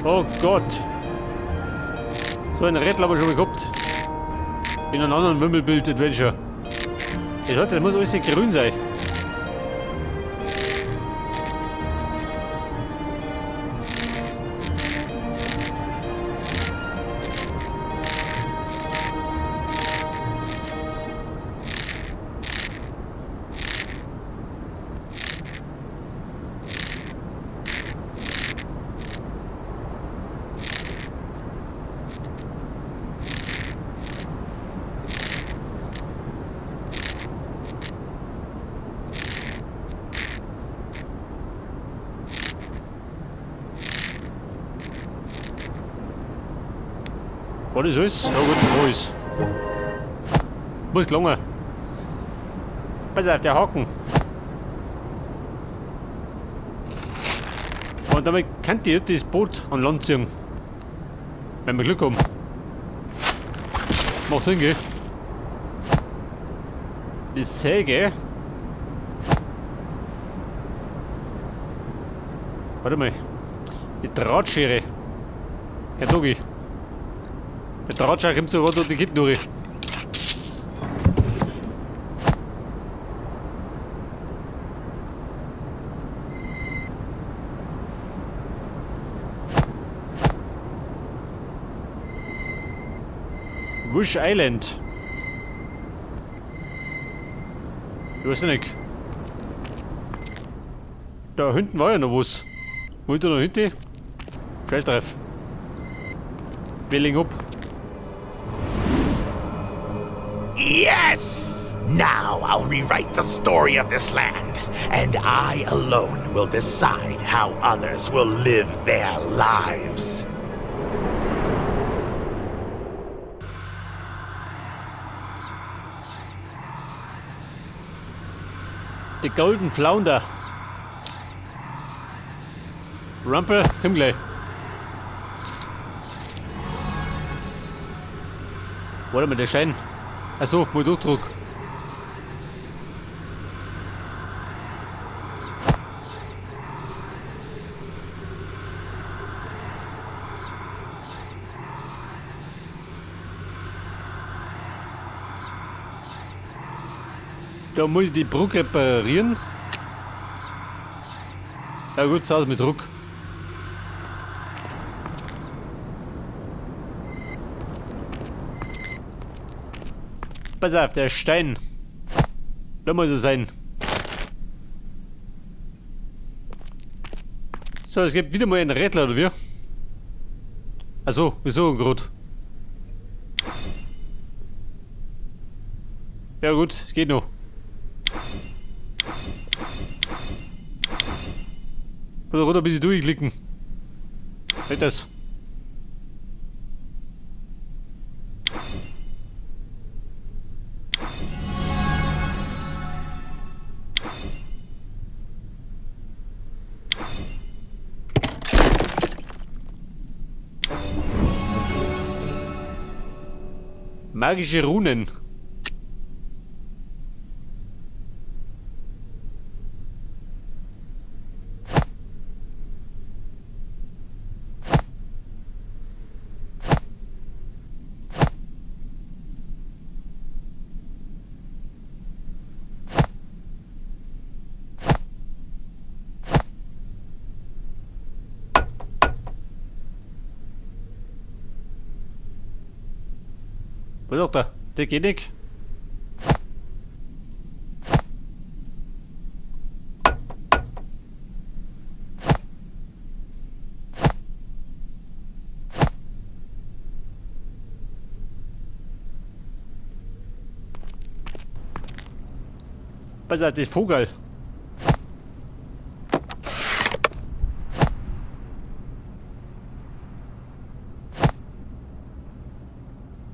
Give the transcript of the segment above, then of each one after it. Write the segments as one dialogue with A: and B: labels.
A: Oh Gott. So ein Rätsel habe ich schon mal gehabt. In einem anderen Wimmelbild Adventure. Ich dachte, das muss alles grün sein. War das alles? Ja gut, wo ist? Muss lange. Pass auf, der Haken. Und damit könnt ihr das Boot an Land ziehen. Wenn wir Glück haben. Macht Sinn, gell? Die Säge. Warte mal. Die Drahtschere. Herr Dogi. Der Drahtschere kommt sogar durch die Kitten durch. Wish Island. Ich weiß nicht. Da hinten war ja noch was. Wo ist da noch hinten? Scheiß drauf. Wir legen ab.
B: Yes! Now I'll rewrite the story of this land, and I alone will decide how others will live their lives.
A: Die Golden Flounder. Rumpel, komm gleich. Warte mal, der Stein. Achso, mal Durchdruck. Da muss ich die Brücke reparieren. Ja gut, aus mit Druck. Pass auf, der Stein. Da muss er sein. So, es gibt wieder mal einen Rädler, oder wie? Achso, wieso gerade? Ja gut, es geht noch. Muss auch ein bisschen durchklicken. Halt das. Magische Runen. Was sagt er? Das geht nicht. Was ist das Vogel?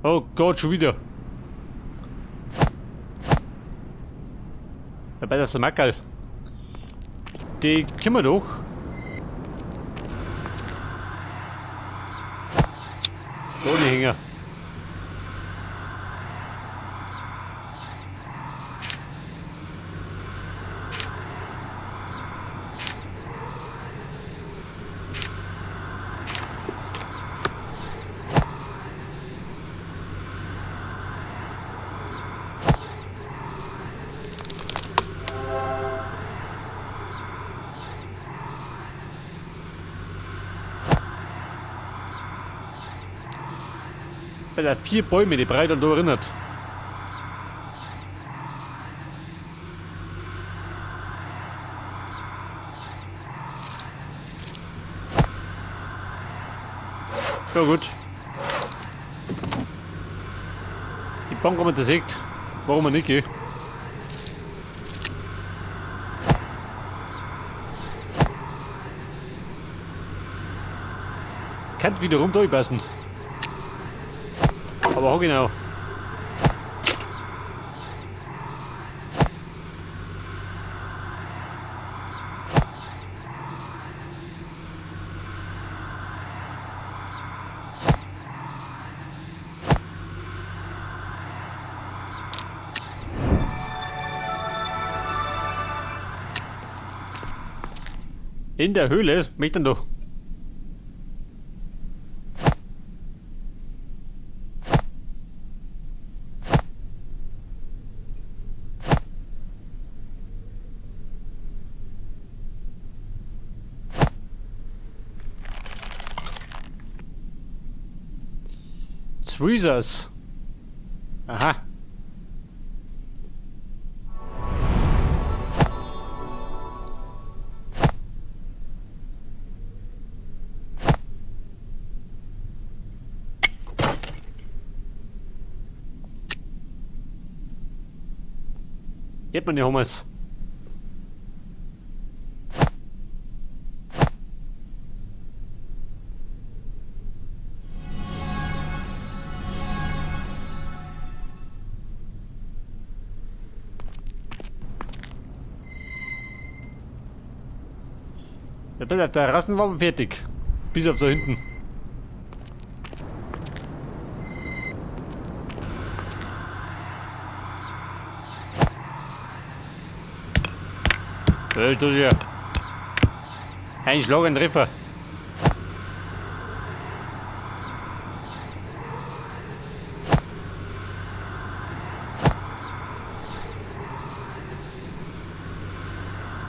A: Oh Gott, schon wieder. Dabei das ist Mackerl. Die können wir doch. Ohne Hänger. Bei der vier Bäume, die breit und da erinnert. Ja gut. Die Bank haben wir zersägt. Warum nicht, gell? Kann wiederum durchpassen. Aber auch genau. In der Höhle? Möchte denn doch. Tweezers. Aha. Jetzt meine Homers. Der Terrassen war fertig. Bis auf da hinten. Das ist ja ein Schlag, ein Treffer.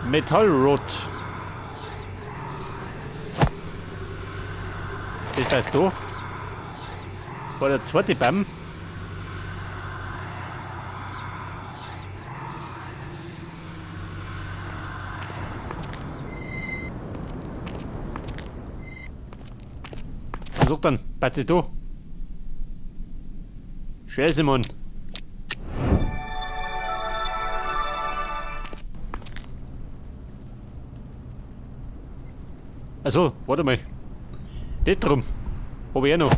A: Metallrot. Das heißt da. War der zweite Baum. Such dann, passt da. Scheiße, Mann. Also, warte mal. Nicht drum. Hab ich eh noch.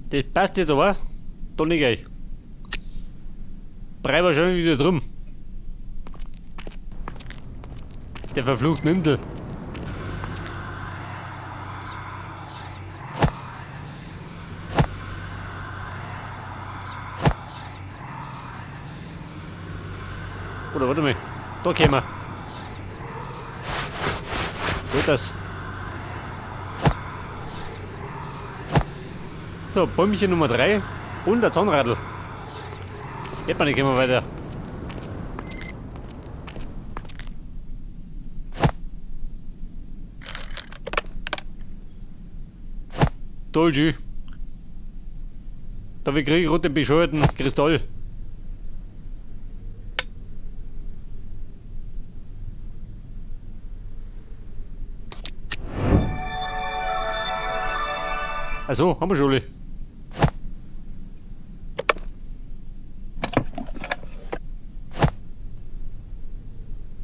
A: Das passt jetzt aber. Da nicht gleich. Brei wahrscheinlich wieder drum. Der verfluchte Nindel. Oder warte mal. Da kommen wir. Gut das. So, Bäumchen Nummer 3 und der Zahnradl. Jetzt mal, gehen wir weiter. Dolce. Da wir kriegen gerade den bescheuerten Kristall. Also, haben wir schon.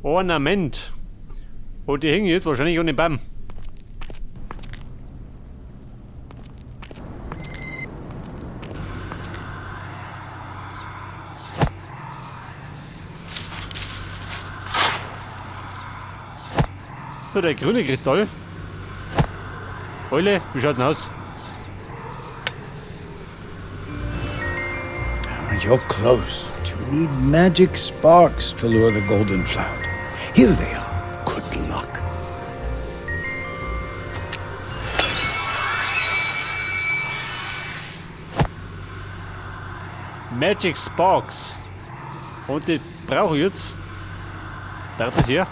A: Ornament. Und die hängen jetzt wahrscheinlich an den Baum. So, der grüne Kristall. Eule, wie schaut denn aus?
C: You're close. You need magic sparks to lure the golden flounder. Here they are. Good luck.
A: Magic Sparks. Und das brauche ich jetzt. Braucht das her?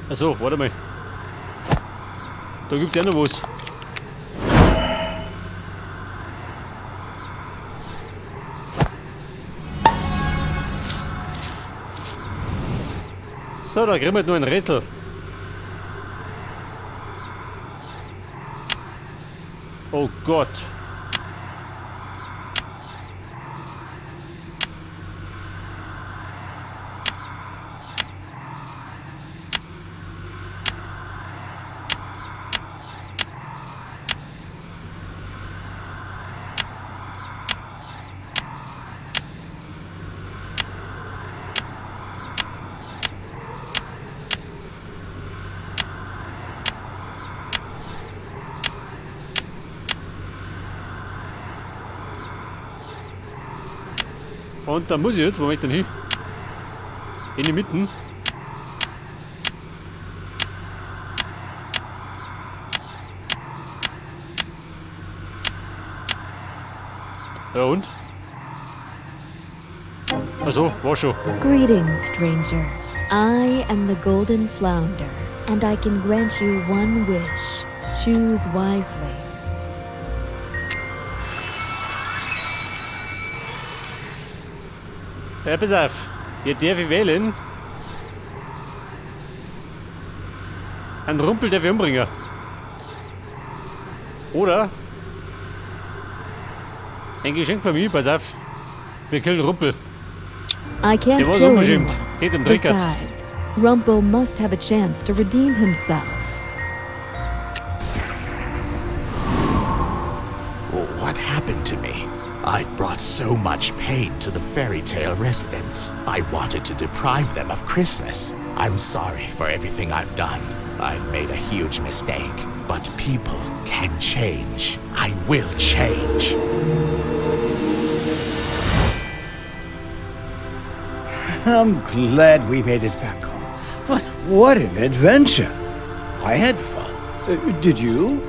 A: Achso, warte mal. Da gibt's ja noch was. So, da kriegen wir jetzt noch ein Rätsel. Oh Gott. Und da muss ich jetzt, wo möchte ich denn hin? In die Mitte. Ja und? Achso, war schon.
D: Greetings, stranger. I am the Golden Flounder, and I can grant you one wish. Choose wisely.
A: Ja, pass auf. Hier darf ich wählen. Ein Rumpel darf ich umbringen. Oder ein Geschenk von mir, pass auf. Wir killen Rumpel.
D: I can't
A: Der war so
D: kill
A: unverschämt.
D: anyone.
A: Geht im Dreckert.
D: Besides, Rumpel must have a chance to redeem himself.
B: What happened to me? I've brought so much pain to the fairy tale residents. I wanted to deprive them of Christmas. I'm sorry for everything I've done. I've made a huge mistake. But people can change. I will change.
C: I'm glad we made it back home. But what an adventure! I had fun. Did you?